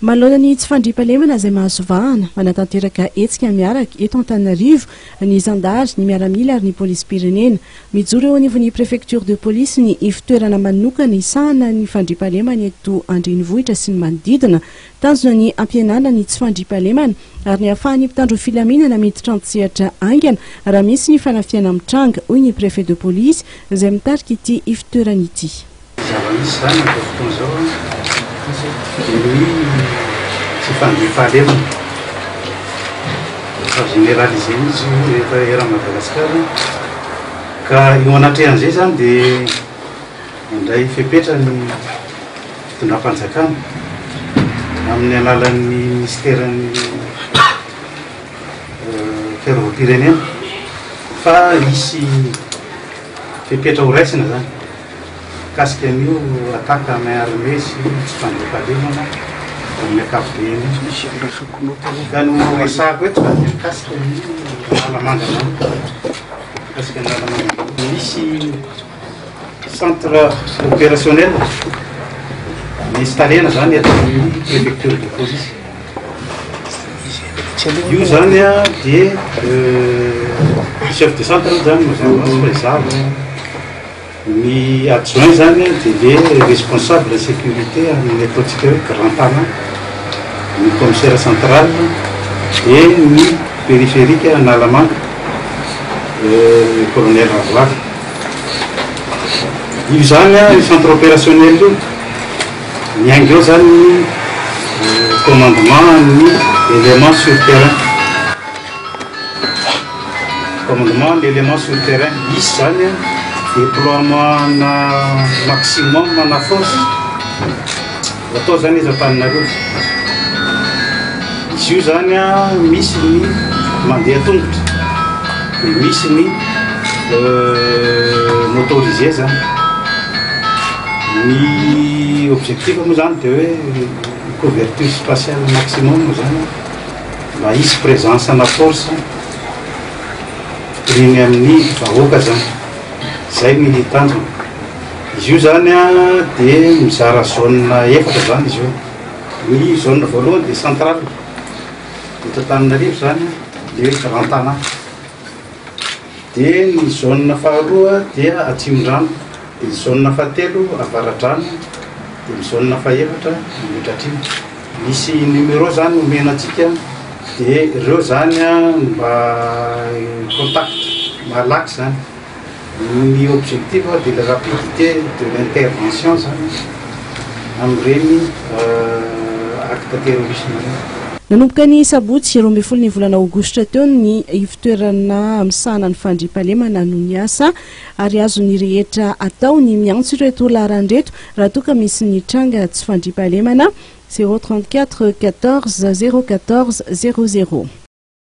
Manoloana ny tsy fandriampahalemana izay mahazo vahana, manatanteraka hetsika miaraka eto Antananarivo ny zandary, ny miaramila ary ny polisim-pirenena. Mijoro eo anivon'ny Préfecture de Police ny ivon-toerana manokana hisahana ny fandriampahalemana eto an-drenivohitra sy ny manodidina. Tanjona ny hampihenana ny tsy fandriampahalemana ary ny hahafahan'ny mpitandro filaminana miditra an-tsehatra haingana raha misy ny fanafihana mitranga, hoy ny Préfet de Police izay mitarika ity ivon-toerana ity. Ny zava-misy izany amin'izao fotoana izao dia ny tsy fandriampahalemana. Efa généralisé mihitsy io efa eran'i Madagasikara. Ka eo anatrehan'izay izany dia mandray fepetra ny fitondram-panjakana amin'ny alalan'ny minisiteran'ny fiarovam-pirenena fa hisy fepetra horaisina izany. Mikasika an'io attaque à main armée sy tsy fandriampahalemana amin'ny ankapobeny io. Ka ny ho resahako eto zany dia mikasika ny Analamanga manokana. Mikasika ny Analamanga manokana. Misy centre opérationnel ni-installer-na zany ato amin'ny préfecture de police. Io zany dia chef de centre zany mazava ho azy fa izaho. Ny adjoint zany dia le responsable sécurité amin'ny ataontsika hoe grand tana, ny commissaire central dia ny périphérique Analamanga, colonel Ravolava. Io zany io centre opérationnel io, miainga eo zany ny commandement ny élément sur terrain. Commandement ny élément sur terrain, hisy zany déploiement na maximum na force atao zany izy Antananarivo. Izy io zany misy ny mandeha tongotra dia misy ny motorisé zany. Ny objectif moa zany dia hoe couverture spatiale maximum zany. Mba hisy présence ana force eny amin'ny vahoaka zany, zay ny tanjona. Izy io zany dia mizara zone efatra zany izy io. Ny zone voalohany dia centrale, eto Antananarivo zany le hoe Grand Tana. Dia ny zone faharoa dia Atsimondrano, dia ny zone fahatelo Avaradrano, dia ny zone fahefatra Ambohidratrimo. Misy numéro zany omena antsika de ireo zany mba contact malaky zany. Ny objectif de la rapidité de l'intervention zany amin'ireny acte terrorisme ireny. Nanomboka ny sabotsy 12 ny volana aogositra teo ny ivon-toerana misahana ny fandriampahalemana no niasa ary azon'ny rehetra atao ny miantso ireto laharana ireto raha toa ka misy ny tranga tsy fandriampahalemana, 0 34 14 0 14 00.